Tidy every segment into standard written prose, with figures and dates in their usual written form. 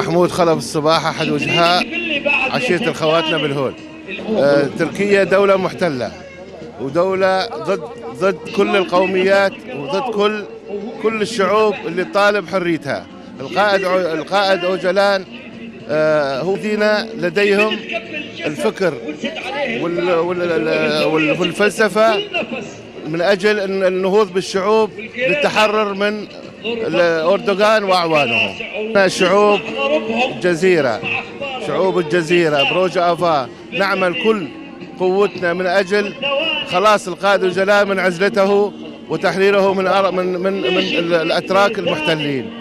محمود خلف الصباح، أحد وجهاء عشيرة الخواتنة بالهول. تركيا دولة محتلة ودولة ضد كل القوميات وضد كل الشعوب اللي تطالب حريتها. القائد أوجلان هو دينا، لديهم الفكر والفلسفة من أجل النهوض بالشعوب للتحرر من أردوغان وأعوانه. شعوب الجزيرة، شعوب الجزيرة بروجا أفا، نعمل كل قوتنا من أجل خلاص القائد أوجلان من عزلته وتحريره من الأتراك المحتلين،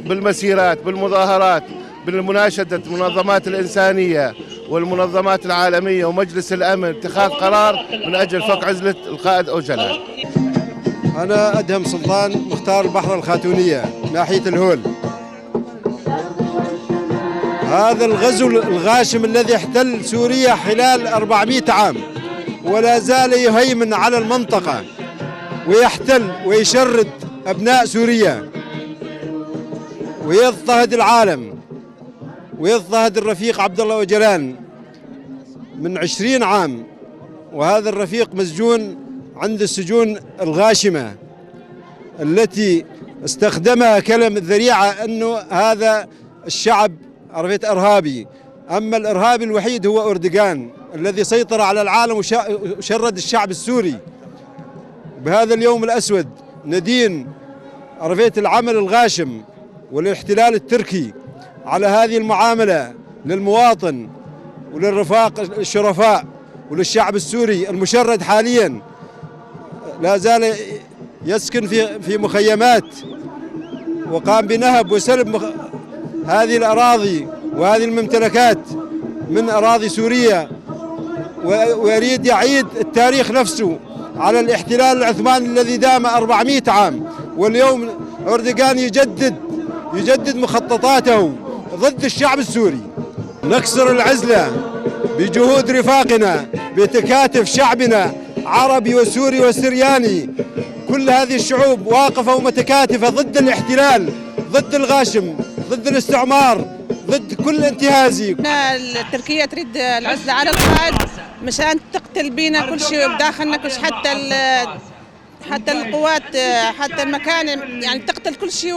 بالمسيرات، بالمظاهرات، بالمناشدة المنظمات الإنسانية والمنظمات العالمية ومجلس الأمن، اتخاذ قرار من أجل فك عزلة القائد أوجلان. أنا أدهم سلطان مختار البحر الخاتونية ناحية الهول. هذا الغزو الغاشم الذي احتل سوريا خلال 400 عام ولا زال يهيمن على المنطقة ويحتل ويشرد أبناء سوريا ويضطهد العالم ويضطهد الرفيق عبد الله أوجلان من 20 عام، وهذا الرفيق مسجون عند السجون الغاشمة التي استخدمها كلمة ذريعة أنه هذا الشعب عرفت إرهابي. أما الإرهابي الوحيد هو أردوغان الذي سيطر على العالم وشرد الشعب السوري. بهذا اليوم الأسود ندين عرفت العمل الغاشم والاحتلال التركي على هذه المعاملة للمواطن وللرفاق الشرفاء وللشعب السوري المشرد حاليا، لا زال يسكن في مخيمات وقام بنهب وسلب هذه الأراضي وهذه الممتلكات من أراضي سوريا، ويريد يعيد التاريخ نفسه على الاحتلال العثماني الذي دام 400 عام. واليوم أردوغان يجدد مخططاته ضد الشعب السوري. نكسر العزلة بجهود رفاقنا، بتكاتف شعبنا عربي وسوري وسرياني، كل هذه الشعوب واقفة ومتكاتفة ضد الاحتلال، ضد الغاشم، ضد الاستعمار، ضد كل انتهازي. التركية تريد العزلة على القائد مشان تقتل بينا كل شيء بداخلنا كل شيء، حتى القوات، حتى المكان، يعني تقتل كل شيء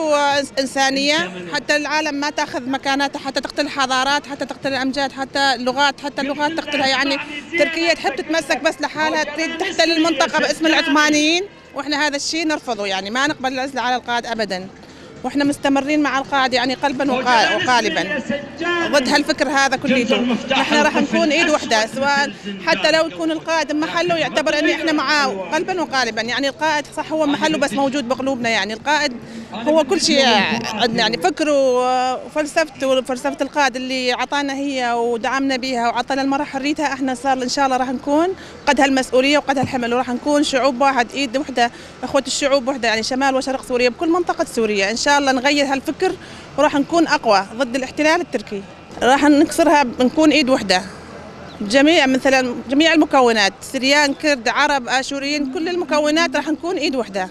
إنسانية، حتى العالم ما تأخذ مكاناتها، حتى تقتل الحضارات، حتى تقتل الأمجاد، حتى اللغات، حتى اللغات تقتلها. يعني تركيا تحب تتمسك بس لحالها، تريد تحتل المنطقة باسم العثمانيين، وإحنا هذا الشيء نرفضه، يعني ما نقبل العزلة على القائد أبدا، وإحنا مستمرين مع القائد يعني قلبا وقالبا ضد هالفكر هذا كليته. نحن راح نكون ايد وحده، سواء حتى لو يكون القائد محله يعتبر ان احنا معاه قلبا وقالبا. يعني القائد صح هو محله بس موجود بقلوبنا، يعني القائد هو كل شيء عندنا، يعني فكره وفلسفته وفلسفه القائد اللي عطانا هي ودعمنا بها وعطانا المرأة حريتها، احنا صار ان شاء الله راح نكون قد هالمسؤوليه وقد هالحمل، وراح نكون شعوب واحد، ايد وحده، اخوه الشعوب وحده، يعني شمال وشرق سوريا بكل منطقه سوريا ان شاء الله نغير هالفكر وراح نكون اقوى ضد الاحتلال التركي. راح نكسرها، نكون ايد وحده جميع، مثلا جميع المكونات، سريان، كرد، عرب، اشوريين، كل المكونات راح نكون ايد وحده.